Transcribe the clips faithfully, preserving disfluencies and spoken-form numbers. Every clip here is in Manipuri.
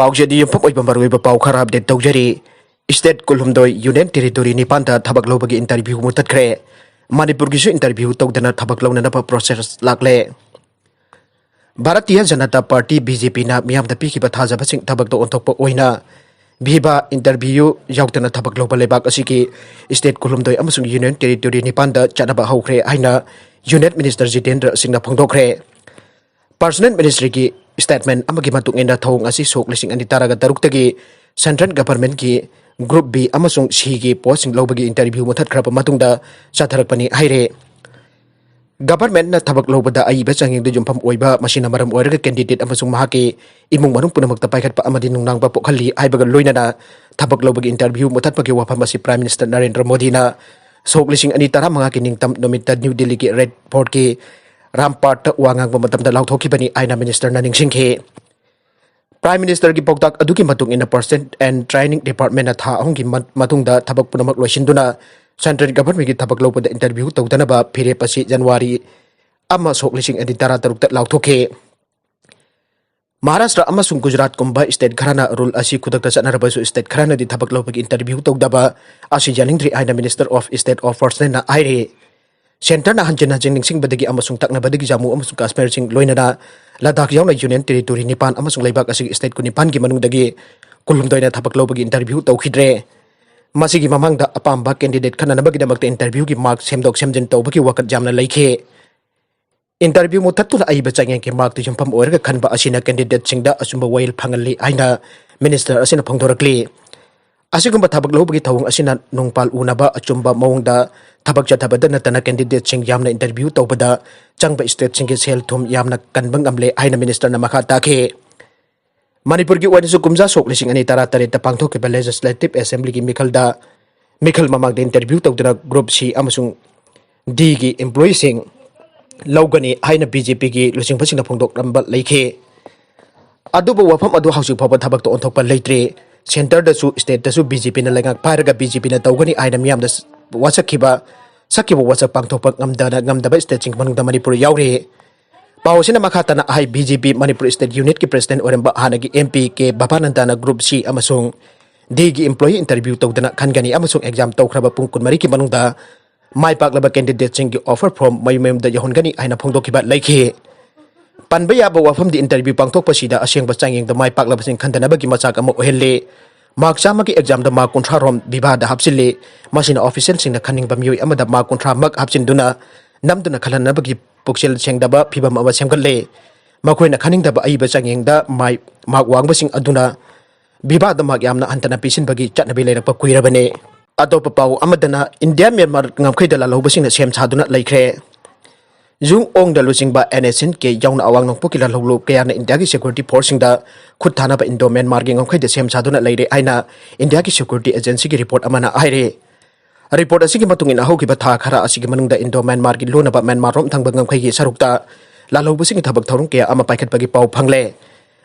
ꯄꯥꯎꯆꯦꯗꯤ ꯌꯨꯝꯐꯝ ꯑꯣꯏꯕ ꯃꯔꯨꯑꯣꯏꯕ ꯄꯥꯎ ꯈꯔ ꯑꯞꯗꯦꯠ ꯇꯧꯖꯔꯤ꯫ ꯁ꯭ꯇꯦꯠ ꯀꯨꯟꯍꯨꯝꯗꯣꯏ, ꯌꯨꯅꯤꯌꯟ ꯇꯦꯔꯤꯇꯣꯔꯤ ꯅꯤꯄꯥꯟꯗ ꯊꯕꯛ ꯂꯧꯕꯒꯤ ꯏꯟꯇꯔꯚ꯭ꯌꯨ ꯃꯨꯊꯠꯈ꯭ꯔꯦ꯫ ꯃꯅꯤꯄꯨꯔꯒꯤꯁꯨ ꯏꯟꯇꯔꯚ꯭ꯌꯨ ꯇꯧꯗꯅ ꯊꯕꯛ ꯂꯧꯅꯅꯕ ꯄ꯭ꯔꯣꯁꯦꯁ ꯂꯥꯛꯂꯦ꯫ Bharatiya Janata party, B J ꯄꯤꯅ ꯃꯤꯌꯥꯝꯗ ꯄꯤꯈꯤꯕ ꯊꯥꯖꯕꯁꯤꯡ ꯊꯕꯛꯇ ꯑꯣꯟꯊꯣꯛꯄ ꯑꯣꯏꯅ ꯚꯤꯚꯥ ꯏꯟꯇꯔꯚ꯭ꯌꯨ ꯌꯥꯎꯗꯅ ꯊꯕꯛ ꯂꯧꯕ ꯂꯩꯕꯥꯛ ꯑꯁꯤꯒꯤ ꯁ꯭ꯇꯦꯠ ꯀꯨꯟꯍꯨꯝꯗꯣꯏ ꯑꯃꯁꯨꯡ ꯌꯨꯅꯤꯌꯟ ꯇꯦꯔꯤꯇꯣꯔꯤ ꯅꯤꯄꯥꯟꯗ ꯆꯠꯅꯕ ꯍꯧꯈ꯭ꯔꯦ ꯍꯥꯏꯅ ꯌꯨꯅꯤꯌꯟ ꯃꯤꯅꯤꯁꯇꯔ ꯖꯤꯇꯦꯟꯗ꯭ꯔ ꯁꯤꯡꯅ ꯐꯣꯡꯗꯣꯛꯈ꯭ꯔꯦ꯫ ꯄꯔꯁꯣꯅꯦꯜ ꯃꯤꯅꯤꯁꯇ꯭ꯔꯤꯒꯤ ꯁ꯭ꯇꯦꯠꯃꯦꯟ ꯑꯃꯒꯤ ꯃꯇꯨꯡ ꯏꯟꯅ ꯊꯧꯑꯣꯡ ꯑꯁꯤ ꯁꯣꯛ ꯂꯤꯁꯤꯡ ꯑꯅꯤ ꯇꯔꯥꯒ ꯇꯔꯨꯛꯇꯒꯤ ꯁꯦꯟꯇ꯭ꯔꯦꯜ ꯒꯚꯔꯟꯃꯦꯟꯠꯀꯤ ꯒ꯭ꯔꯨꯞ ꯕꯤ ꯑꯃꯁꯨꯡ ꯁꯤꯒꯤ ꯄꯣꯁꯁꯤꯡ ꯂꯧꯕꯒꯤ ꯏꯟꯇꯔꯚ꯭ꯌꯨ ꯃꯨꯊꯠꯈ꯭ꯔꯕ ꯃꯇꯨꯡꯗ ꯆꯠꯊꯔꯛꯄꯅꯤ ꯍꯥꯏꯔꯦ꯫ ꯒꯚꯔꯟꯃꯦꯟꯠꯅ ꯊꯕꯛ ꯂꯧꯕꯗ ꯑꯏꯕ ꯆꯥꯡꯌꯦꯡꯗ ꯌꯨꯝꯐꯝ ꯑꯣꯏꯕ, ꯃꯁꯤꯅ ꯃꯔꯝ ꯑꯣꯏꯔꯒ ꯀꯦꯟꯗꯤꯗꯦꯠ ꯑꯃꯁꯨꯡ ꯃꯍꯥꯛꯀꯤ ꯏꯃꯨꯡ ꯃꯅꯨꯡ ꯄꯨꯝꯅꯃꯛꯇ ꯄꯥꯏꯈꯠꯄ ꯑꯃꯗꯤ ꯅꯨꯡꯅꯥꯡꯕ ꯄꯣꯛꯍꯜꯂꯤ ꯍꯥꯏꯕꯒ ꯂꯣꯏꯅꯅ ꯊꯕꯛ ꯂꯧꯕꯒꯤ ꯏꯟꯇꯔꯚ꯭ꯌꯨ ꯃꯨꯊꯠꯄꯒꯤ ꯋꯥꯐꯝ ꯑꯁꯤ ꯄ꯭ꯔꯥꯏꯝ ꯃꯤꯅꯤꯁꯇꯔ ꯅꯔꯦꯟꯗ꯭ꯔ ꯃꯣꯗꯤꯅ ꯁꯣꯛ ꯂꯤꯁꯤꯡ ꯑꯅꯤ ꯇꯔꯥꯃꯉꯥꯒꯤ ꯅꯤꯡꯇꯝ ꯅꯨꯃꯤꯠꯇ ꯅ꯭ꯌꯨ ꯗꯤꯜꯂꯤꯒꯤ ꯔꯦꯗ ꯐꯣꯔꯠꯀꯤ ꯔꯥꯝꯄꯥꯔꯠꯇ ꯋꯥ ꯉꯥꯡꯕ ꯃꯇꯝꯗ ꯂꯥꯎꯊꯣꯛꯈꯤꯕꯅꯤ ꯍꯥꯏꯅ ꯃꯤꯅꯤꯁꯇꯔꯅ ꯅꯤꯡꯁꯤꯡꯈꯤ꯫ ꯄ꯭ꯔꯥꯏꯝ ꯃꯤꯅꯤꯁꯇꯔꯒꯤ ꯄꯥꯎꯇꯥꯛ ꯑꯗꯨꯒꯤ ꯃꯇꯨꯡ ꯏꯟꯅ, ꯄꯔꯁꯣꯅꯦꯜ ꯑꯦꯟ ꯇ꯭ꯔꯦꯅꯤꯡ ꯗꯤꯄꯥꯔꯠꯃꯦꯟꯅ ꯊꯥ ꯑꯍꯨꯝꯒꯤ ꯃ-, ꯃꯇꯨꯡꯗ ꯊꯕꯛ ꯄꯨꯝꯅꯃꯛ ꯂꯣꯏꯁꯤꯟꯗꯨꯅ ꯁꯦꯟꯇ꯭ꯔꯦꯜ ꯒꯚꯔꯟꯃꯦꯟꯠꯀꯤ ꯊꯕꯛ ꯂꯧꯕꯗ ꯏꯟꯇꯔꯚ꯭ꯌꯨ ꯇꯧꯗꯅꯕ ꯐꯤꯔꯦꯞ ꯑꯁꯤ ꯖꯅꯋꯥꯔꯤ ꯑꯃ, ꯁꯣꯛ ꯂꯤꯁꯤꯡ ꯑꯅꯤ ꯇꯔꯥꯇꯔꯨꯛꯇ ꯂꯥꯎꯊꯣꯛꯈꯤ꯫ ꯃꯍꯥꯔꯥꯁꯇ꯭ꯔ ꯑꯃꯁꯨꯡ ꯒꯨꯖꯔꯥꯠꯀꯨꯝꯕ ꯁ꯭ꯇꯦꯠ ꯈꯔꯅ ꯔꯨꯜ ꯑꯁꯤ ꯈꯨꯗꯛꯇ ꯆꯠꯅꯔꯕꯁꯨ, ꯁ꯭ꯇꯦꯠ ꯈꯔꯅꯗꯤ ꯊꯕꯛ ꯂꯧꯕꯒꯤ ꯏꯟꯇꯔꯚ꯭ꯌꯨ ꯇꯧꯗꯕ ꯑꯁꯤ ꯌꯥꯅꯤꯡꯗ꯭ꯔꯤ ꯍꯥꯏꯅ ꯃꯤꯅꯤꯁꯇꯔ ꯑꯣꯐ ꯁ꯭ꯇꯦꯠ ꯑꯣꯐ ꯄꯔꯁꯅꯦꯜꯅ ꯍꯥꯏꯔꯤ꯫ ꯁꯦꯟꯇꯔꯅ ꯍꯟꯖꯤꯟ ꯍꯟꯖꯤꯟ ꯅꯤꯡꯁꯤꯡꯕꯗꯒꯤ ꯑꯃꯁꯨꯡ ꯇꯛꯅꯕꯗꯒꯤ ꯖꯝꯃꯨ ꯑꯃꯁꯨꯡ ꯀꯥꯁꯃꯤꯔꯁꯤꯡ, ꯂꯣꯏꯅꯅ ꯂꯗꯥꯈ ꯌꯥꯎꯅ ꯌꯨꯅꯤꯌꯟ ꯇꯦꯔꯤꯇꯣꯔꯤ ꯅꯤꯄꯥꯟ ꯑꯃꯁꯨꯡ ꯂꯩꯕꯥꯛ ꯑꯁꯤꯒꯤ ꯁ꯭ꯇꯦꯠ ꯀꯨꯟꯅꯤꯄꯥꯟꯒꯤ ꯃꯅꯨꯡꯗꯒꯤ ꯀꯨꯟꯍꯨꯝꯗꯣꯏꯅ ꯊꯕꯛ ꯂꯧꯕꯒꯤ ꯏꯟꯇꯔꯚ꯭ꯌꯨ ꯇꯧꯈꯤꯗ꯭ꯔꯦ꯫ ꯃꯁꯤꯒꯤ ꯃꯃꯥꯡꯗ ꯑꯄꯥꯝꯕ ꯀꯦꯟꯗꯤꯗꯦꯠ ꯈꯟꯅꯅꯕꯒꯤꯗꯃꯛꯇ ꯏꯟꯇꯔꯚ꯭ꯌꯨꯒꯤ ꯃꯥꯔꯛ ꯁꯦꯝꯗꯣꯛ ꯁꯦꯝꯖꯤꯟ ꯇꯧꯕꯒꯤ ꯋꯥꯀꯠ ꯌꯥꯝꯅ ꯂꯩꯈꯤ꯫ ꯏꯟꯇꯔꯚ꯭ꯌꯨ ꯃꯨꯊꯠꯇꯨꯅ ꯑꯏꯕ ꯆꯥꯡꯌꯦꯡꯒꯤ ꯃꯥꯔꯛꯇ ꯌꯨꯝꯐꯝ ꯑꯣꯏꯔꯒ ꯈꯟꯕ ꯑꯁꯤꯅ ꯀꯦꯟꯗꯤꯗꯦꯠꯁꯤꯡꯗ ꯑꯆꯨꯝꯕ ꯋꯥꯌꯦꯜ ꯐꯪꯍꯜꯂꯤ ꯍꯥꯏꯅ ꯃꯤꯅꯤꯁꯇꯔ ꯑꯁꯤꯅ ꯐꯣꯡꯗꯣꯔꯛꯂꯤ꯫ ꯑꯁꯤꯒꯨꯝꯕ ꯊꯕꯛ ꯂꯧꯕꯒꯤ ꯊꯧꯑꯣꯡ ꯑꯁꯤꯅ ꯅꯣꯡꯄꯥꯜ ꯎꯅꯕ ꯑꯆꯨꯝꯕ ꯃꯑꯣꯡꯗ ꯊꯕꯛ ꯆꯠꯊꯕꯗ ꯅꯠꯇꯅ ꯀꯦꯟꯗꯤꯗꯦꯠꯁꯤꯡ ꯌꯥꯝꯅ ꯏꯟꯇꯔꯚ꯭ꯌꯨ ꯇꯧꯕꯗ ꯆꯪꯕ ꯁ꯭ꯇꯦꯠꯁꯤꯡꯒꯤ ꯁꯦꯜ ꯊꯨꯝ ꯌꯥꯝꯅ ꯀꯟꯕ ꯉꯝꯂꯦ ꯍꯥꯏꯅ ꯃꯤꯅꯤꯁꯇꯔꯅ ꯃꯈꯥ ꯇꯥꯈꯤ꯫ ꯃꯅꯤꯄꯨꯔꯒꯤ ꯑꯣꯏꯅꯁꯨ ꯀꯨꯝꯖꯥ ꯁꯣꯛ ꯂꯤꯁꯤꯡ ꯑꯅꯤ ꯇꯔꯥꯇꯔꯦꯠꯇ ꯄꯥꯡꯊꯣꯛꯈꯤꯕ ꯂꯦꯖꯤꯁꯂꯦꯇꯤꯚ ꯑꯦꯁꯦꯝꯕ꯭ꯂꯤꯒꯤ ꯃꯤꯈꯜꯗ, ꯃꯤꯈꯜ ꯃꯃꯥꯡꯗ ꯏꯟꯇꯔꯚ꯭ꯌꯨ ꯇꯧꯗꯨꯅ ꯒ꯭ꯔꯨꯞ ꯁꯤ ꯑꯃꯁꯨꯡ ꯗꯤꯒꯤ ꯏꯝꯄ꯭ꯂꯣꯌꯤꯁꯤꯡ ꯂꯧꯒꯅꯤ ꯍꯥꯏꯅ ꯕꯤ ꯖꯦ ꯄꯤꯒꯤ ꯂꯨꯆꯤꯡꯕꯁꯤꯡꯅ ꯐꯣꯡꯗꯣꯛꯂꯝꯕ ꯂꯩꯈꯤ꯫ ꯑꯗꯨꯕꯨ ꯋꯥꯐꯝ ꯑꯗꯨ ꯍꯧꯖꯤꯛ ꯐꯥꯎꯕ ꯊꯕꯛꯇ ꯑꯣꯟꯊꯣꯛꯄ ꯂꯩꯇ꯭ꯔꯤ꯫ ꯁꯦꯟꯇꯔꯗꯁꯨ ꯁ꯭ꯇꯦꯠꯇꯁꯨ ꯕꯤ ꯖꯦ ꯄꯤꯅ ꯂꯩꯉꯥꯛ ꯄꯥꯏꯔꯒ ꯕꯤ ꯖꯦ ꯄꯤꯅ ꯇꯧꯒꯅꯤ ꯍꯥꯏꯅ ꯃꯤꯌꯥꯝꯗ ꯋꯥꯁꯛꯈꯤꯕ, ꯁꯛꯈꯤꯕ ꯋꯥꯁꯛ ꯄꯥꯡꯊꯣꯛꯄ ꯉꯝꯗꯅ, ꯉꯝꯗꯕ ꯁ꯭ꯇꯦꯠꯁꯤꯡ ꯃꯅꯨꯡꯗ ꯃꯅꯤꯄꯨꯔ ꯌꯥꯎꯔꯤ꯫ ꯄꯥꯎ ꯑꯁꯤꯅ ꯃꯈꯥ ꯇꯥꯅ ꯍꯥꯏ, ꯕꯤ ꯖꯦ ꯄꯤ ꯃꯅꯤꯄꯨꯔ ꯁ꯭ꯇꯦꯠ ꯌꯨꯅꯤꯠꯀꯤ ꯄ꯭ꯔꯦꯁꯤꯗꯦꯟꯠ ꯑꯣꯏꯔꯝꯕ ꯍꯥꯟꯅꯒꯤ ꯑꯦꯝ ꯄꯤ ꯀꯦ ꯚꯕꯥꯅꯟꯗꯅ ꯒ꯭ꯔꯨꯞ ꯁꯤ ꯑꯃꯁꯨꯡ ꯗꯤꯒꯤ ꯏꯝꯄ꯭ꯂꯣꯌꯤ ꯏꯟꯇꯔꯚ꯭ꯌꯨ ꯇꯧꯗꯅ ꯈꯟꯒꯅꯤ ꯑꯃꯁꯨꯡ ꯑꯦꯛꯖꯥꯝ ꯇꯧꯈ꯭ꯔꯕ ꯄꯨꯡ ꯀꯨꯟꯃꯔꯤꯒꯤ ꯃꯅꯨꯡꯗ ꯃꯥꯏ ꯄꯥꯛꯂꯕ ꯀꯦꯟꯗꯤꯗꯦꯠꯁꯤꯡꯒꯤ ꯑꯣꯐꯔ ꯐꯣꯔꯝ ꯃꯌꯨꯝ ꯃꯌꯨꯝꯗ ꯌꯧꯍꯟꯒꯅꯤ ꯍꯥꯏꯅ ꯐꯣꯡꯗꯣꯛꯈꯤꯕ ꯂꯩꯈꯤ꯫ ꯄꯟꯕ ꯌꯥꯕ ꯋꯥꯐꯝꯗꯤ, ꯏꯟꯇꯔꯚ꯭ꯌꯨ ꯄꯥꯡꯊꯣꯛꯄꯁꯤꯗ ꯑꯁꯦꯡꯕ ꯆꯥꯡꯌꯦꯡꯗ ꯃꯥꯏ ꯄꯥꯛꯂꯕꯁꯤꯡ ꯈꯟꯗꯅꯕꯒꯤ ꯃꯆꯥꯛ ꯑꯃ ꯑꯣꯏꯍꯜꯂꯤ꯫ ꯃꯥꯔꯛ ꯆꯥꯝꯃꯒꯤ ꯑꯦꯛꯖꯥꯝꯗ ꯃꯥꯔꯛ ꯀꯨꯟꯊ꯭ꯔꯥ ꯔꯣꯝ ꯚꯤꯚꯥꯗ ꯍꯥꯞꯆꯤꯜꯂꯤ꯫ ꯃꯁꯤꯅ ꯑꯣꯐꯤꯁꯤꯌꯦꯜꯁꯤꯡꯅ ꯈꯟꯅꯤꯡꯕ ꯃꯤꯑꯣꯏ ꯑꯃꯗ ꯃꯥꯔꯛ ꯀꯨꯟꯊ꯭ꯔꯥ ꯃꯛ ꯍꯥꯞꯆꯤꯟꯗꯨꯅ ꯅꯝꯗꯨꯅ ꯈꯜꯍꯟꯅꯕꯒꯤ ꯄꯨꯛꯆꯦꯜ ꯁꯦꯡꯗꯕ ꯐꯤꯚꯝ ꯑꯃ ꯁꯦꯝꯒꯠꯂꯦ꯫ ꯃꯈꯣꯏꯅ ꯈꯟꯅꯤꯡꯗꯕ ꯑꯏꯕ ꯆꯥꯡꯌꯦꯡꯗ ꯃꯥꯏ, ꯃꯥꯔꯛ ꯋꯥꯡꯕꯁꯤꯡ ꯑꯗꯨꯅ ꯚꯤꯚꯥꯗ ꯃꯥꯔꯛ ꯌꯥꯝꯅ ꯍꯟꯊꯅ ꯄꯤꯁꯤꯟꯕꯒꯤ ꯆꯠꯅꯕꯤ ꯂꯩꯔꯛꯄ ꯀꯨꯏꯔꯕꯅꯤ꯫ ꯑꯇꯣꯞꯄ ꯄꯥꯎ ꯑꯃꯗꯅ, ꯏꯟꯗꯤꯌꯥ ꯃ꯭ꯌꯥꯟꯃꯥꯔ ꯉꯝꯈꯩꯗ ꯂꯥꯜꯍꯧꯕꯁꯤꯡꯅ ꯁꯦꯝ ꯁꯥꯗꯨꯅ ꯂꯩꯈ꯭ꯔꯦ꯫ ꯖꯨꯡ ꯑꯣꯡꯗ ꯂꯨꯆꯤꯡꯕ ꯑꯦꯟ ꯑꯦꯁ ꯑꯦꯟ ꯀꯦ ꯌꯥꯎꯅ ꯑꯋꯥꯡ ꯅꯣꯡꯄꯣꯛꯀꯤ ꯂꯥꯜꯍꯧꯂꯨꯞ ꯀꯌꯥꯅ ꯏꯟꯗꯤꯌꯥꯒꯤ ꯁꯦꯀ꯭ꯌꯨꯔꯤꯇꯤ ꯐꯣꯔꯁꯁꯤꯡꯗ ꯈꯨꯠ ꯊꯥꯅꯕ ꯏꯟꯗꯣ ꯃ꯭ꯌꯥꯟꯃꯥꯔꯒꯤ ꯉꯝꯈꯩꯗ ꯁꯦꯝ ꯁꯥꯗꯨꯅ ꯂꯩꯔꯦ ꯍꯥꯏꯅ ꯏꯟꯗꯤꯌꯥꯒꯤ ꯁꯦꯀ꯭ꯌꯨꯔꯤꯇꯤ ꯑꯦꯖꯦꯟꯁꯤꯒꯤ ꯔꯤꯄꯣꯔꯠ ꯑꯃꯅ ꯍꯥꯏꯔꯤ꯫ ꯔꯤꯄꯣꯔꯠ ꯑꯁꯤꯒꯤ ꯃꯇꯨꯡ ꯏꯟꯅ, ꯍꯧꯈꯤꯕ ꯊꯥ ꯈꯔ ꯑꯁꯤꯒꯤ ꯃꯅꯨꯡꯗ ꯏꯟꯗꯣ ꯃ꯭ꯌꯥꯟꯃꯥꯔꯒꯤ ꯂꯣꯟꯅꯕ ꯃ꯭ꯌꯥꯟꯃꯥꯔꯔꯣꯝ ꯊꯪꯕ ꯉꯝꯈꯩꯒꯤ ꯁꯔꯨꯛꯇ ꯂꯥꯜꯍꯧꯕꯁꯤꯡꯒꯤ ꯊꯕꯛ ꯊꯧꯔꯝ ꯀꯌꯥ ꯑꯃ ꯄꯥꯏꯈꯠꯄꯒꯤ ꯄꯥꯎ ꯐꯪꯂꯦ꯫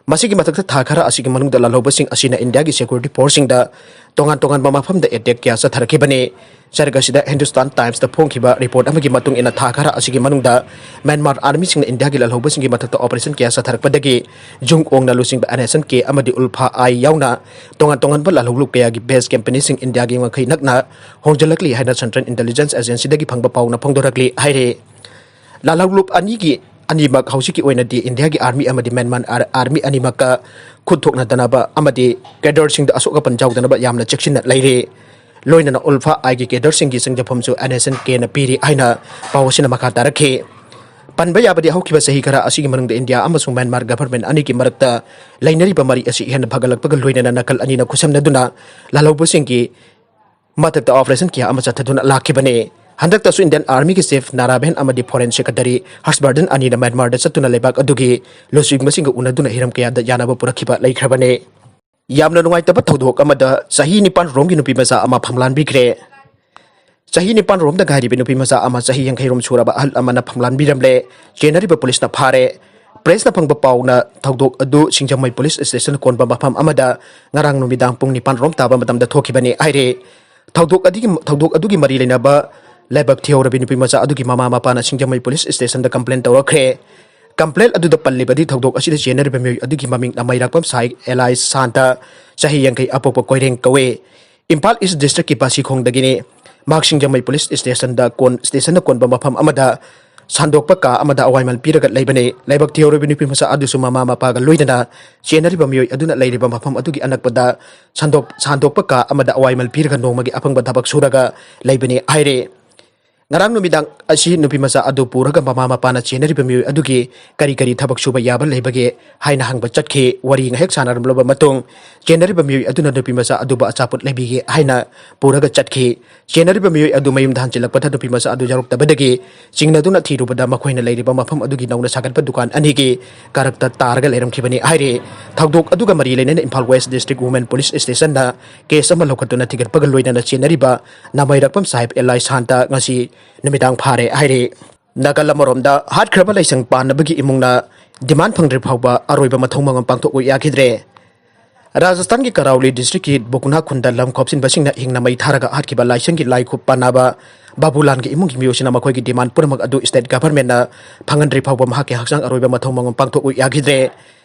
ꯃꯁꯤꯒꯤ ꯃꯊꯛꯇ, ꯊꯥ ꯈꯔ ꯑꯁꯤꯒꯤ ꯃꯅꯨꯡꯗ ꯂꯥꯜꯍꯧꯕꯁꯤꯡ ꯑꯁꯤꯅ ꯏꯟꯗꯤꯌꯥꯒꯤ ꯁꯦꯀ꯭ꯌꯨꯔꯤꯇꯤ ꯐꯣꯔꯁꯁꯤꯡꯗ ꯇꯣꯉꯥꯟ ꯇꯣꯉꯥꯟꯕ ꯃꯐꯝꯗ ꯑꯦꯇꯦꯛ ꯀꯌꯥ ꯆꯠꯊꯔꯛꯈꯤꯕꯅꯤ꯫ ꯆꯔꯛ ꯑꯁꯤꯗ ꯍꯤꯟꯗꯨꯁꯇꯥꯟ ꯇꯥꯏꯝꯁꯇ ꯐꯣꯡꯈꯤꯕ ꯔꯤꯄꯣꯔꯠ ꯑꯃꯒꯤ ꯃꯇꯨꯡ ꯏꯟꯅ, ꯊꯥ ꯈꯔ ꯑꯁꯤꯒꯤ ꯃꯅꯨꯡꯗ ꯃ꯭ꯌꯥꯟꯃꯥꯔ ꯑꯥꯔꯃꯤꯁꯤꯡꯅ ꯏꯟꯗꯤꯌꯥꯒꯤ ꯂꯥꯜꯍꯧꯕꯁꯤꯡꯒꯤ ꯃꯊꯛꯇ ꯑꯣꯄꯔꯦꯁꯟ ꯀꯌꯥ ꯆꯠꯊꯔꯛꯄꯗꯒꯤ ꯖꯨꯡ ꯑꯣꯡꯅ ꯂꯨꯆꯤꯡꯕ ꯑꯦꯟ ꯑꯦꯁ ꯑꯦꯟ ꯀꯦ ꯑꯃꯗꯤ ꯎꯜꯐꯥ ꯑꯥꯏ ꯌꯥꯎꯅ ꯇꯣꯉꯥꯟ ꯇꯣꯉꯥꯟꯕ ꯂꯥꯜꯍꯧꯂꯨꯞ ꯀꯌꯥꯒꯤ ꯕꯦꯁ ꯀꯝꯄꯦꯅꯤꯁꯤꯡ ꯏꯟꯗꯤꯌꯥꯒꯤ ꯉꯝꯈꯩ ꯅꯛꯅ ꯍꯣꯡꯖꯤꯜꯂꯛꯂꯤ ꯍꯥꯏꯅ ꯁꯦꯟꯇ꯭ꯔꯦꯜ ꯏꯟꯇꯦꯂꯤꯖꯦꯟꯁ ꯑꯦꯖꯦꯟꯁꯤꯗꯒꯤ ꯐꯪꯕ ꯄꯥꯎꯅ ꯐꯣꯡꯗꯣꯔꯛꯂꯤ ꯍꯥꯏꯔꯤ꯫ ꯂꯥꯜꯍꯧꯂꯨꯞ ꯑꯅꯤꯒꯤ, ꯑꯅꯤꯃꯛ ꯍꯧꯖꯤꯛꯀꯤ ꯑꯣꯏꯅꯗꯤ ꯏꯟꯗꯤꯌꯥꯒꯤ ꯑꯥꯔꯃꯤ ꯑꯃꯗꯤ ꯃ꯭ꯌꯥꯟꯃꯥꯔ ꯑꯥꯔ-, ꯑꯥꯔꯃꯤ ꯑꯅꯤꯃꯛꯀ ꯈꯨꯠ ꯊꯣꯛꯅꯗꯅꯕ ꯑꯃꯗꯤ ꯀꯦꯗꯔꯁꯤꯡꯗ ꯑꯁꯣꯛ ꯑꯄꯟ ꯌꯥꯎꯗꯅꯕ ꯌꯥꯝꯅ ꯆꯦꯛꯁꯤꯟꯅ ꯂꯩꯔꯤ꯫ ꯂꯣꯏꯅꯅ ꯎꯜꯐꯥ ꯑꯥꯏꯒꯤ ꯀꯦꯗꯔꯁꯤꯡꯒꯤ ꯆꯪꯖꯐꯝꯁꯨ ꯑꯦꯟ ꯑꯦꯁ ꯑꯦꯟ ꯀꯦꯅ ꯄꯤꯔꯤ ꯍꯥꯏꯅ ꯄꯥꯎ ꯑꯁꯤꯅ ꯃꯈꯥ ꯇꯥꯔꯛꯈꯤ꯫ ꯄꯟꯕ ꯌꯥꯕꯗꯤ, ꯍꯧꯈꯤꯕ ꯆꯍꯤ ꯈꯔ ꯑꯁꯤꯒꯤ ꯃꯅꯨꯡꯗ ꯏꯟꯗꯤꯌꯥ ꯑꯃꯁꯨꯡ ꯃ꯭ꯌꯥꯟꯃꯥꯔ ꯒꯚꯔꯟꯃꯦꯟꯠ ꯑꯅꯤꯒꯤ ꯃꯔꯛꯇ ꯂꯩꯅꯔꯤꯕ ꯃꯔꯤ ꯑꯁꯤ ꯍꯦꯟꯅ ꯐꯒꯠꯂꯛꯄꯒ ꯂꯣꯏꯅꯅ ꯅꯥꯀꯜ ꯑꯅꯤꯅ ꯈꯨꯠꯁꯝꯅꯗꯨꯅ ꯂꯥꯜꯍꯧꯕꯁꯤꯡꯒꯤ ꯃꯊꯛꯇ ꯑꯣꯄꯔꯦꯁꯟ ꯀꯌꯥ ꯑꯃ ꯆꯠꯊꯗꯨꯅ ꯂꯥꯛꯈꯤꯕꯅꯤ꯫ ꯍꯟꯗꯛꯇꯁꯨ ꯏꯟꯗꯤꯌꯟ ꯑꯥꯔꯃꯤꯒꯤ ꯆꯤꯐ ꯅꯥꯔꯥꯕꯦꯟ ꯑꯃꯗꯤ ꯐꯣꯔꯦꯟ ꯁꯦꯀ꯭ꯔꯦꯇꯔꯤ ꯍꯔꯁꯕꯔꯗꯟ ꯑꯅꯤꯅ ꯃ꯭ꯌꯥꯟꯃꯥꯔꯗ ꯆꯠꯇꯨꯅ ꯂꯩꯕꯥꯛ ꯑꯗꯨꯒꯤ ꯂꯨꯆꯤꯡꯕꯁꯤꯡꯒ ꯎꯅꯗꯨꯅ ꯍꯤꯔꯝ ꯀꯌꯥꯗ ꯌꯥꯅꯕ ꯄꯨꯔꯛꯈꯤꯕ ꯂꯩꯈ꯭ꯔꯕꯅꯤ꯫ ꯌꯥꯝꯅ ꯅꯨꯡꯉꯥꯏꯇꯕ ꯊꯧꯗꯣꯛ ꯑꯃꯗ ꯆꯍꯤ ꯅꯤꯄꯥꯟ ꯔꯣꯝꯒꯤ ꯅꯨꯄꯤ ꯃꯆꯥ ꯑꯃ ꯐꯝꯂꯥꯟꯕꯤꯈ꯭ꯔꯦ꯫ ꯆꯍꯤ ꯅꯤꯄꯥꯟ ꯔꯣꯝꯗ ꯉꯥꯏꯔꯤꯕ ꯅꯨꯄꯤ ꯃꯆꯥ ꯑꯃ ꯆꯍꯤ ꯌꯥꯡꯈꯩ ꯔꯣꯝ ꯁꯨꯔꯕ ꯑꯍꯜ ꯑꯃꯅ ꯐꯝꯂꯥꯟꯕꯤꯔꯝꯂꯦ꯫ ꯆꯦꯟꯅꯔꯤꯕ ꯄꯨꯂꯤꯁꯅ ꯐꯥꯔꯦ꯫ ꯄ꯭ꯔꯦꯁꯅ ꯐꯪꯕ ꯄꯥꯎꯅ ꯊꯧꯗꯣꯛ ꯑꯗꯨ ꯁꯤꯡꯖꯃꯩ ꯄꯨꯂꯤꯁ ꯁ꯭ꯇꯦꯁꯟ ꯀꯣꯟꯕ ꯃꯐꯝ ꯑꯃꯗ ꯉꯔꯥꯡ ꯅꯨꯃꯤꯗꯥꯡ ꯄꯨꯡ ꯅꯤꯄꯥꯟ ꯔꯣꯝ ꯇꯥꯕ ꯃꯇꯝꯗ ꯊꯣꯛꯈꯤꯕꯅꯤ ꯍꯥꯏꯔꯦ꯫ ꯊꯧꯗꯣꯛ ꯑꯗꯨꯒꯤ, ꯊꯧꯗꯣꯛ ꯑꯗꯨꯒꯤ ꯃꯔꯤ ꯂꯩꯅꯕ ꯂꯥꯏꯕꯛ ꯊꯤꯍꯧꯔꯕꯤ ꯅꯨꯄꯤ ꯃꯆꯥ ꯑꯗꯨꯒꯤ ꯃꯃꯥ ꯃꯄꯥꯅ ꯁꯤꯡꯖꯃꯩ ꯄꯨꯂꯤꯁ ꯁ꯭ꯇꯦꯁꯟꯗ ꯀꯝꯄ꯭ꯂꯦꯟ ꯇꯧꯔꯛꯈ꯭ꯔꯦ꯫ Complaint ꯑꯗꯨꯗ ꯄꯜꯂꯤꯕꯗꯤ ꯊꯧꯗꯣꯛ ꯑꯁꯤꯗ ꯆꯦꯟꯅꯔꯤꯕ ꯃꯤꯑꯣꯏ ꯑꯗꯨꯒꯤ ꯃꯃꯤꯡ ꯅꯃꯩꯔꯥꯛꯄꯝ ꯁꯥꯏ ꯑꯦꯂꯥꯏꯁ ꯁꯥꯟꯇ, ꯆꯍꯤ ꯌꯥꯡꯈꯩ, ꯑꯄꯣꯛꯄ ꯀꯣꯏꯔꯦꯡ ꯀꯧꯏ꯫ ꯏꯝꯐꯥꯜ ꯏꯁ ꯗꯤꯁꯇ꯭ꯔꯤꯛꯀꯤ ꯕꯥꯁꯤꯈꯣꯡꯗꯒꯤꯅꯤ꯫ ꯃꯍꯥꯛ ꯁꯤꯡꯖꯃꯩ ꯄꯨꯂꯤꯁ ꯁ꯭ꯇꯦꯁꯟꯗ ꯀꯣꯟ-, ꯁ꯭ꯇꯦꯁꯟꯅ ꯀꯣꯟꯕ ꯃꯐꯝ ꯑꯃꯗ ꯁꯟꯗꯣꯛꯄ ꯀꯥ ꯑꯃꯗ ꯑꯋꯥꯏꯃꯜ ꯄꯤꯔꯒ ꯂꯩꯕꯅꯤ꯫ ꯂꯥꯏꯕꯛ ꯊꯤꯍꯧꯔꯕ ꯅꯨꯄꯤ ꯃꯆꯥ ꯑꯗꯨꯁꯨ ꯃꯃꯥ ꯃꯄꯥꯒ ꯂꯣꯏꯅꯅ ꯆꯦꯟꯅꯔꯤꯕ ꯃꯤꯑꯣꯏ ꯑꯗꯨꯅ ꯂꯩꯔꯤꯕ ꯃꯐꯝ ꯑꯗꯨꯒꯤ ꯑꯅꯛꯄꯗ ꯁꯟꯗꯣꯛ-, ꯁꯟꯗꯣꯛꯄ ꯀꯥ ꯑꯃꯗ ꯑꯋꯥꯏꯃꯜ ꯄꯤꯔꯒ ꯅꯣꯡꯃꯒꯤ ꯑꯐꯪꯕ ꯊꯕꯛ ꯁꯨꯔꯒ ꯂꯩꯕꯅꯤ ꯍꯥꯏꯔꯤ꯫ ꯉꯔꯥꯡ ꯅꯨꯃꯤꯗꯥꯡ ꯑꯁꯤ ꯅꯨꯄꯤ ꯃꯆꯥ ꯑꯗꯨ ꯄꯨꯔꯒ ꯃꯃꯥ ꯃꯄꯥꯅ ꯆꯦꯟꯅꯔꯤꯕ ꯃꯤꯑꯣꯏ ꯑꯗꯨꯒꯤ ꯀꯔꯤ ꯀꯔꯤ ꯊꯕꯛ ꯁꯨꯕ ꯌꯥꯕ ꯂꯩꯕꯒꯦ ꯍꯥꯏꯅ ꯍꯪꯕ ꯆꯠꯈꯤ꯫ ꯋꯥꯔꯤ ꯉꯥꯏꯍꯥꯛ ꯁꯥꯟꯅꯔꯝꯂꯕ ꯃꯇꯨꯡ, ꯆꯦꯟꯅꯔꯤꯕ ꯃꯤꯑꯣꯏ ꯑꯗꯨꯅ ꯅꯨꯄꯤ ꯃꯆꯥ ꯑꯗꯨꯕꯨ ꯑꯆꯥꯄꯣꯠ ꯂꯩꯕꯤꯒꯦ ꯍꯥꯏꯅ ꯄꯨꯔꯒ ꯆꯠꯈꯤ꯫ ꯆꯦꯟꯅꯔꯤꯕ ꯃꯤꯑꯣꯏ ꯑꯗꯨ ꯃꯌꯨꯝꯗ ꯍꯟꯖꯤꯜꯂꯛꯄꯗ ꯅꯨꯄꯤ ꯃꯆꯥ ꯑꯗꯨ ꯌꯥꯎꯔꯛꯇꯕꯗꯒꯤ ꯆꯤꯡꯅꯗꯨꯅ ꯊꯤꯔꯨꯕꯗ ꯃꯈꯣꯏꯅ ꯂꯩꯔꯤꯕ ꯃꯐꯝ ꯑꯗꯨꯒꯤ ꯅꯧꯅ ꯁꯥꯒꯠꯄ ꯗꯨꯀꯥꯟ ꯑꯅꯤꯒꯤ ꯀꯥꯔꯛꯇ ꯇꯥꯔꯒ ꯂꯩꯔꯝꯈꯤꯕꯅꯤ ꯍꯥꯏꯔꯤ꯫ ꯊꯧꯗꯣꯛ ꯑꯗꯨꯒ ꯃꯔꯤ ꯂꯩꯅꯅ Imphal west district women police ꯁ꯭ꯇꯦꯁꯟꯗ ꯀꯦꯁ ꯑꯃ ꯂꯧꯈꯠꯇꯨꯅ ꯊꯤꯒꯠꯄꯒ ꯂꯣꯏꯅꯅ ꯆꯦꯟꯅꯔꯤꯕ ꯅꯃꯩꯔꯛꯄꯝ ꯁꯥꯍꯦꯕ ꯑꯦꯂꯥꯏ ꯁꯥꯟꯇ ꯉꯁꯤ ꯅꯨꯃꯤꯗꯥꯡ ꯐꯥꯔꯦ ꯍꯥꯏꯔꯤ꯫ ꯅꯥꯀꯜ ꯑꯃꯔꯣꯝꯗ, ꯍꯥꯠꯈ꯭ꯔꯕ ꯂꯥꯏꯁꯪ ꯄꯥꯟꯅꯕꯒꯤ ꯏꯃꯨꯡꯅ ꯗꯤꯃꯥꯟ ꯐꯪꯗ꯭ꯔꯤ ꯐꯥꯎꯕ ꯑꯔꯣꯏꯕ ꯃꯊꯧ ꯃꯉꯝ ꯄꯥꯡꯊꯣꯛꯎ ꯌꯥꯈꯤꯗ꯭ꯔꯦ꯫ ꯔꯥꯖꯁꯊꯥꯟꯒꯤ ꯀꯔꯥꯎꯂꯤ ꯗꯤꯁꯇ꯭ꯔꯤꯛꯀꯤ ꯕꯨꯀꯅꯥ ꯈꯨꯟꯗ ꯂꯝ ꯈꯣꯞꯆꯤꯟꯕꯁꯤꯡꯅ ꯍꯤꯡꯅ ꯃꯩ ꯊꯥꯔꯒ ꯍꯥꯠꯈꯤꯕ ꯂꯥꯏꯁꯪꯒꯤ ꯂꯥꯏ ꯈꯨꯞ ꯄꯥꯟꯅꯕ ꯕꯥꯕꯨꯂꯥꯟꯒꯤ ꯏꯃꯨꯡꯒꯤ ꯃꯤꯑꯣꯏꯁꯤꯡꯅ ꯃꯈꯣꯏꯒꯤ ꯗꯤꯃꯥꯟ ꯄꯨꯝꯅꯃꯛ ꯑꯗꯨ ꯁ꯭ꯇꯦꯠ ꯒꯚꯔꯟꯃꯦꯟꯠꯅ ꯐꯪꯍꯟꯗ꯭ꯔꯤ ꯐꯥꯎꯕ ꯃꯍꯥꯛꯀꯤ ꯍꯛꯆꯥꯡ ꯑꯔꯣꯏꯕ ꯃꯊꯧ ꯃꯉꯝ ꯄꯥꯡꯊꯣꯛꯎ ꯌꯥꯈꯤꯗ꯭ꯔꯦ꯫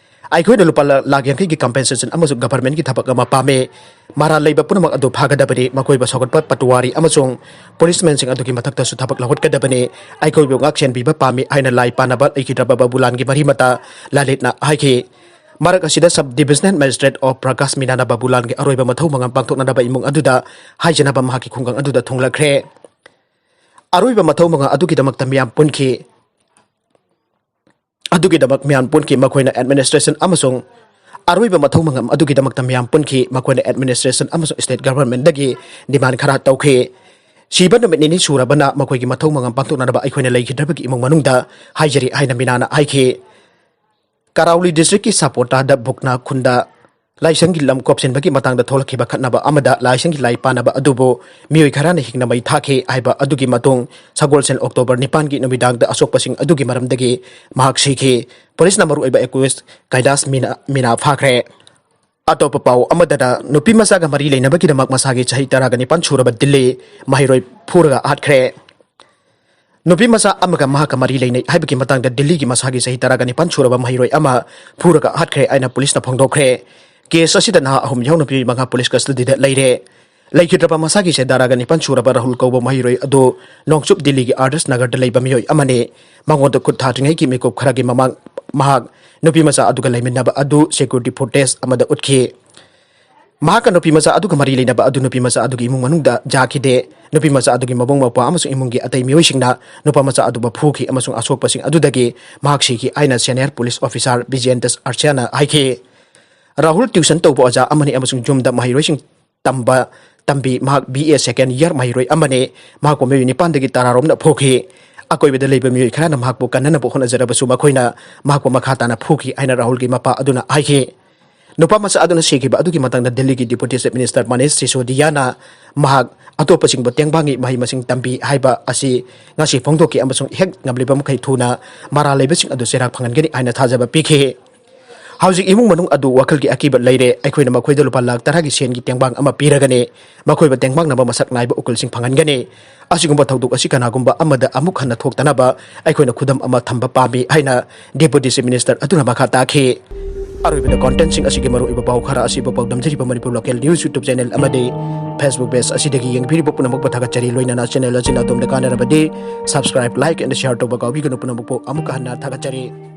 ꯑꯩꯈꯣꯏꯅ ꯂꯨꯄꯥ ꯂꯥ-, ꯂꯥꯈ ꯌꯥꯡꯈꯩꯒꯤ ꯀꯝꯄꯦꯟꯁꯦꯁꯟ ꯑꯃꯁꯨꯡ ꯒꯚꯔꯟꯃꯦꯟꯠꯀꯤ ꯊꯕꯛ ꯑꯃ ꯄꯥꯝꯃꯤ꯫ ꯃꯔꯥꯜ ꯂꯩꯕ ꯄꯨꯝꯅꯃꯛ ꯑꯗꯨ ꯐꯥꯒꯗꯕꯅꯤ꯫ ꯃꯈꯣꯏꯕꯨ ꯁꯧꯒꯠꯄ ꯄꯇꯋꯥꯔꯤ ꯑꯃꯁꯨꯡ ꯄꯨꯂꯤꯁꯃꯦꯟꯁꯤꯡ ꯑꯗꯨꯒꯤ ꯃꯊꯛꯇꯁꯨ ꯊꯕꯛ ꯂꯧꯈꯠꯀꯗꯕꯅꯤ꯫ ꯑꯩꯈꯣꯏꯕꯨ ꯉꯥꯛ ꯁꯦꯟꯕꯤꯕ ꯄꯥꯝꯃꯤ ꯍꯥꯏꯅ ꯂꯥꯏ ꯄꯥꯟꯅꯕ ꯂꯩꯈꯤꯗ꯭ꯔꯕ ꯕꯥꯕꯨꯂꯥꯟꯒꯤ ꯃꯔꯤ ꯃꯇꯥ ꯂꯂꯤꯠꯅ ꯍꯥꯏꯈꯤ꯫ ꯃꯔꯛ ꯑꯁꯤꯗ Sub Divisional Magistrate of Prakash ꯃꯤꯅꯥꯅ ꯕꯥꯕꯨꯂꯥꯟꯒꯤ ꯑꯔꯣꯏꯕ ꯃꯊꯧ ꯃꯉꯝ ꯄꯥꯡꯊꯣꯛꯅꯅꯕ ꯏꯃꯨꯡ ꯑꯗꯨꯗ ꯍꯥꯏꯖꯅꯕ ꯃꯍꯥꯛꯀꯤ ꯈꯨꯡꯒꯪ ꯑꯗꯨꯗ ꯊꯨꯡꯂꯈ꯭ꯔꯦ꯫ ꯑꯔꯣꯏꯕ ꯃꯊꯧ ꯃꯉꯝ ꯑꯗꯨꯒꯤꯗꯃꯛꯇ ꯃꯤꯌꯥꯝ ꯄꯨꯟꯈꯤ꯫ ꯑꯗꯨꯒꯤꯗꯃꯛ ꯃꯤꯌꯥꯝ ꯄꯨꯟꯈꯤ꯫ ꯃꯈꯣꯏꯅ ꯑꯦꯗꯃꯤꯅꯤꯁꯇ꯭ꯔꯦꯁꯟ ꯑꯃꯁꯨꯡ ꯑꯔꯣꯏꯕ ꯃꯊꯧ ꯃꯉꯝ ꯑꯗꯨꯒꯤꯗꯃꯛꯇ ꯃꯤꯌꯥꯝ ꯄꯨꯟꯈꯤ꯫ ꯃꯈꯣꯏꯅ ꯑꯦꯗꯃꯤꯅꯤꯁꯇ꯭ꯔꯦꯁꯟ ꯑꯃꯁꯨꯡ ꯁ꯭ꯇꯦꯠ ꯒꯚꯔꯟꯃꯦꯟꯠꯇꯒꯤ ꯗꯤꯃꯥꯟ ꯈꯔ ꯇꯧꯈꯤ꯫ ꯁꯤꯕ ꯅꯨꯃꯤꯠ ꯅꯤꯅꯤ ꯁꯨꯔꯕꯅ ꯃꯈꯣꯏꯒꯤ ꯃꯊꯧ ꯃꯉꯝ ꯄꯥꯡꯊꯣꯛꯅꯅꯕ ꯑꯩꯈꯣꯏꯅ ꯂꯩꯈꯤꯗ꯭ꯔꯕꯒꯤ ꯏꯃꯨꯡ ꯃꯅꯨꯡꯗ ꯍꯥꯏꯖꯔꯤ ꯍꯥꯏꯅ ꯃꯤꯅꯥꯅ ꯍꯥꯏꯈꯤ꯫ ꯀꯔꯥꯎꯂꯤ ꯗꯤꯁꯇ꯭ꯔꯤꯛꯀꯤ ꯁꯥꯄꯣꯇꯥꯗ ꯕꯨꯛꯅꯥ ꯈꯨꯟꯗ ꯂꯥꯏꯁꯪꯒꯤ ꯂꯝ ꯀꯣꯞꯁꯤꯟꯕꯒꯤ ꯃꯇꯥꯡꯗ ꯊꯣꯛꯂꯛꯈꯤꯕ ꯈꯠꯅꯕ ꯑꯃꯗ ꯂꯥꯏꯁꯪꯒꯤ ꯂꯥꯏ ꯄꯥꯟꯅꯕ ꯑꯗꯨꯕꯨ ꯃꯤꯑꯣꯏ ꯈꯔꯅ ꯍꯤꯡꯅ ꯃꯩ ꯊꯥꯈꯤ ꯍꯥꯏꯕ ꯑꯗꯨꯒꯤ ꯃꯇꯨꯡ ꯁꯒꯣꯜꯁꯦꯜ ꯑꯣꯛꯇꯣꯕꯔ ꯅꯤꯄꯥꯟꯒꯤ ꯅꯨꯃꯤꯗꯥꯡꯗ ꯑꯁꯣꯛꯄꯁꯤꯡ ꯑꯗꯨꯒꯤ ꯃꯔꯝꯗꯒꯤ ꯃꯍꯥꯛ ꯁꯤꯈꯤ꯫ ꯄꯨꯂꯤꯁꯅ ꯃꯔꯨꯑꯣꯏꯕ ꯑꯦꯀ꯭ꯌꯨꯁ ꯀꯥꯏꯗꯥꯁ ꯃꯤꯅꯥ, ꯃꯤꯅꯥ ꯐꯥꯈ꯭ꯔꯦ꯫ ꯑꯇꯣꯞꯄ ꯄꯥꯎ ꯑꯃꯗꯅ ꯅꯨꯄꯤ ꯃꯆꯥꯒ ꯃꯔꯤ ꯂꯩꯅꯕꯒꯤꯗꯃꯛ ꯃꯁꯥꯒꯤ ꯆꯍꯤ ꯇꯔꯥꯒ ꯅꯤꯄꯥꯟ ꯁꯨꯔꯕ ꯗꯤꯜꯂꯤ ꯃꯍꯩꯔꯣꯏ ꯐꯨꯔꯒ ꯍꯥꯠꯈ꯭ꯔꯦ꯫ ꯅꯨꯄꯤ ꯃꯆꯥ ꯑꯃꯒ ꯃꯍꯥꯛꯀ ꯃꯔꯤ ꯂꯩꯅꯩ ꯍꯥꯏꯕꯒꯤ ꯃꯇꯥꯡꯗ ꯗꯤꯜꯂꯤꯒꯤ ꯃꯁꯥꯒꯤ ꯆꯍꯤ ꯇꯔꯥꯒ ꯅꯤꯄꯥꯟ ꯁꯨꯔꯕ ꯃꯍꯩꯔꯣꯏ ꯑꯃ ꯐꯨꯔꯒ ꯍꯥꯠꯈ꯭ꯔꯦ ꯍꯥꯏꯅ ꯄꯨꯂꯤꯁꯅ ꯐꯣꯡꯗꯣꯛꯈ꯭ꯔꯦ꯫ ꯀꯦꯁ ꯑꯁꯤꯗ ꯅꯍꯥ ꯑꯍꯨꯝ ꯌꯥꯎꯅ ꯃꯤꯑꯣꯏ ꯃꯉꯥ ꯄꯨꯂꯤꯁ ꯀꯁꯇꯗꯤꯗ ꯂꯩꯔꯦ꯫ ꯂꯩꯈꯤꯗ꯭ꯔꯕ ꯃꯁꯥꯒꯤ ꯆꯍꯤ ꯇꯔꯥꯒ ꯅꯤꯄꯥꯟ ꯁꯨꯔꯕ ꯔꯥꯍꯨꯜ ꯀꯧꯕ ꯃꯍꯩꯔꯣꯏ ꯑꯗꯨ ꯅꯣꯡꯆꯨꯞ ꯗꯤꯜꯂꯤꯒꯤ ꯑꯥꯔꯗꯁ ꯅꯒꯔꯗ ꯂꯩꯕ ꯃꯤꯑꯣꯏ ꯑꯃꯅꯤ꯫ ꯃꯉꯣꯟꯗ ꯈꯨꯠ ꯊꯥꯗ꯭ꯔꯤꯉꯩꯒꯤ ꯃꯤꯀꯨꯞ ꯈꯔꯒꯤ ꯃꯃꯥꯡ ꯃꯍꯥꯛ ꯅꯨꯄꯤ ꯃꯆꯥ ꯑꯗꯨꯒ ꯂꯩꯃꯤꯟꯅꯕ ꯑꯗꯨ ꯁꯦꯀ꯭ꯌꯨꯔꯤꯇꯤ ꯐꯨꯇꯦꯖ ꯑꯃꯗ ꯎꯠꯈꯤ꯫ ꯃꯍꯥꯛꯀ ꯅꯨꯄꯤ ꯃꯆꯥ ꯑꯗꯨꯒ ꯃꯔꯤ ꯂꯩꯅꯕ ꯑꯗꯨ ꯅꯨꯄꯤ ꯃꯆꯥ ꯑꯗꯨꯒꯤ ꯏꯃꯨꯡ ꯃꯅꯨꯡꯗ ꯌꯥꯈꯤꯗꯦ꯫ ꯅꯨꯄꯤ ꯃꯆꯥ ꯑꯗꯨꯒꯤ ꯃꯕꯨꯡ ꯃꯧꯄ꯭ꯋꯥ ꯑꯃꯁꯨꯡ ꯏꯃꯨꯡꯒꯤ ꯑꯇꯩ ꯃꯤꯑꯣꯏꯁꯤꯡꯅ ꯅꯨꯄꯥ ꯃꯆꯥ ꯑꯗꯨꯕꯨ ꯐꯨꯈꯤ ꯑꯃꯁꯨꯡ ꯑꯁꯣꯛꯄꯁꯤꯡ ꯑꯗꯨꯗꯒꯤ ꯃꯍꯥꯛ ꯁꯤꯈꯤ ꯍꯥꯏꯅ ꯁꯦꯅꯤꯌꯔ ꯄꯨꯂꯤꯁ ꯑꯣꯐꯤꯁꯥꯔ ꯕꯤꯖꯦꯟꯇꯁ ꯑꯥꯔꯁꯤꯌꯥꯅ ꯍꯥꯏꯈꯤ꯫ ꯔꯥꯍꯨꯜ ꯇ꯭ꯌꯨꯁꯟ ꯇꯧꯕ ꯑꯣꯖꯥ ꯑꯃꯅꯤ ꯑꯃꯁꯨꯡ ꯌꯨꯝꯗ ꯃꯍꯩꯔꯣꯏꯁꯤꯡ ꯇꯝꯕ ꯇꯝꯕꯤ꯫ ꯃꯍꯥꯛ ꯕꯤ ꯑꯦ ꯁꯦꯀꯦꯟ ꯏꯌꯥꯔ ꯃꯍꯩꯔꯣꯏ ꯑꯃꯅꯤ꯫ ꯃꯍꯥꯛꯄꯨ ꯃꯤꯑꯣꯏ ꯅꯤꯄꯥꯟꯗꯒꯤ ꯇꯔꯥꯔꯣꯝꯅ ꯐꯨꯈꯤ꯫ ꯑꯀꯣꯏꯕꯗ ꯂꯩꯕ ꯃꯤꯑꯣꯏ ꯈꯔꯅ ꯃꯍꯥꯛꯄꯨ ꯀꯟꯅꯅꯕ ꯍꯣꯠꯅꯖꯔꯕꯁꯨ ꯃꯈꯣꯏꯅ ꯃꯍꯥꯛꯄꯨ ꯃꯈꯥ ꯇꯥꯅ ꯐꯨꯈꯤ ꯍꯥꯏꯅ ꯔꯥꯍꯨꯜꯒꯤ ꯃꯄꯥ ꯑꯗꯨꯅ ꯍꯥꯏꯈꯤ꯫ ꯅꯨꯄꯥ ꯃꯆꯥ ꯑꯗꯨꯅ ꯁꯤꯈꯤꯕ ꯑꯗꯨꯒꯤ ꯃꯇꯥꯡꯗ ꯗꯤꯜꯂꯤꯒꯤ ꯗꯤꯄꯨꯇꯤ ꯆꯤꯐ ꯃꯤꯅꯤꯁꯇꯔ ꯃꯅꯤꯁ ꯁꯤꯁꯣꯗꯤꯌꯥꯅ ꯃꯍꯥꯛ ꯑꯇꯣꯞꯄꯁꯤꯡꯕꯨ ꯇꯦꯡꯕꯥꯡꯉꯤ, ꯃꯍꯩ ꯃꯁꯤꯡ ꯇꯝꯕꯤ ꯍꯥꯏꯕ ꯑꯁꯤ ꯉꯁꯤ ꯐꯣꯡꯗꯣꯛꯈꯤ ꯑꯃꯁꯨꯡ ꯍꯦꯛ ꯉꯝꯂꯤꯕ ꯃꯈꯩ ꯊꯨꯅ ꯃꯔꯥꯜ ꯂꯩꯕꯁꯤꯡ ꯑꯗꯨ ꯆꯩꯔꯥꯛ ꯐꯪꯍꯟꯒꯅꯤ ꯍꯥꯏꯅ ꯊꯥꯖꯕ ꯄꯤꯈꯤ꯫ ꯍꯧꯖꯤꯛ ꯏꯃꯨꯡ ꯃꯅꯨꯡ ꯑꯗꯨ ꯋꯥꯈꯜꯒꯤ ꯑꯀꯤꯕ ꯂꯩꯔꯦ꯫ ꯑꯩꯈꯣꯏꯅ ꯃꯈꯣꯏꯗ ꯂꯨꯄꯥ ꯂꯥꯈ ꯇꯔꯥꯒꯤ ꯁꯦꯟꯒꯤ ꯇꯦꯡꯕꯥꯡ ꯑꯃ ꯄꯤꯔꯒꯅꯤ꯫ ꯃꯈꯣꯏꯕꯨ ꯇꯦꯡꯕꯥꯡꯅꯕ ꯃꯁꯛ ꯅꯥꯏꯕ ꯎꯀꯤꯜꯁꯤꯡ ꯐꯪꯍꯟꯒꯅꯤ꯫ ꯑꯁꯤꯒꯨꯝꯕ ꯊꯧꯗꯣꯛ ꯑꯁꯤ ꯀꯅꯥꯒꯨꯝꯕ ꯑꯃꯗ ꯑꯃꯨꯛ ꯍꯟꯅ ꯊꯣꯛꯇꯅꯕ ꯑꯩꯈꯣꯏꯅ ꯈꯨꯗꯝ ꯑꯃ ꯊꯝꯕ ꯄꯥꯝꯃꯤ ꯍꯥꯏꯅ ꯗꯦꯄꯨꯇꯤ ꯆꯤꯐ ꯃꯤꯅꯤꯁꯇꯔ ꯑꯗꯨꯅ ꯃꯈꯥ ꯇꯥꯈꯤ꯫ ꯑꯔꯣꯏꯕꯗ ꯀꯣꯟꯇꯦꯟꯁꯤꯡ ꯑꯁꯤꯒꯤ ꯃꯔꯨꯑꯣꯏꯕ ꯄꯥꯎ ꯈꯔ ꯑꯁꯤꯕꯨ ꯄꯥꯎꯗꯝꯖꯔꯤꯕ Manipur local news YouTube channel ꯑꯃꯗꯤ ꯐꯦꯁꯕꯨꯛ ꯄꯦꯖ ꯑꯁꯤꯗꯒꯤ ꯌꯦꯡꯕꯤꯔꯤꯕ ꯄꯨꯝꯅꯃꯛꯄꯨ ꯊꯥꯒꯠꯆꯔꯤ꯫ ꯂꯣꯏꯅꯅ ꯆꯦꯅꯦꯜ ꯑꯁꯤꯅ ꯑꯗꯣꯝꯗ ꯀꯥꯟꯅꯔꯕꯗꯤ subscribe, like and share ꯇꯧꯕ ꯀꯥꯎꯕꯤꯒꯅꯨ꯫ ꯄꯨꯝꯅꯃꯛꯄꯨ ꯑꯃꯨꯛꯀ ꯍꯟꯅ ꯊꯥꯒꯠꯆꯔꯤ꯫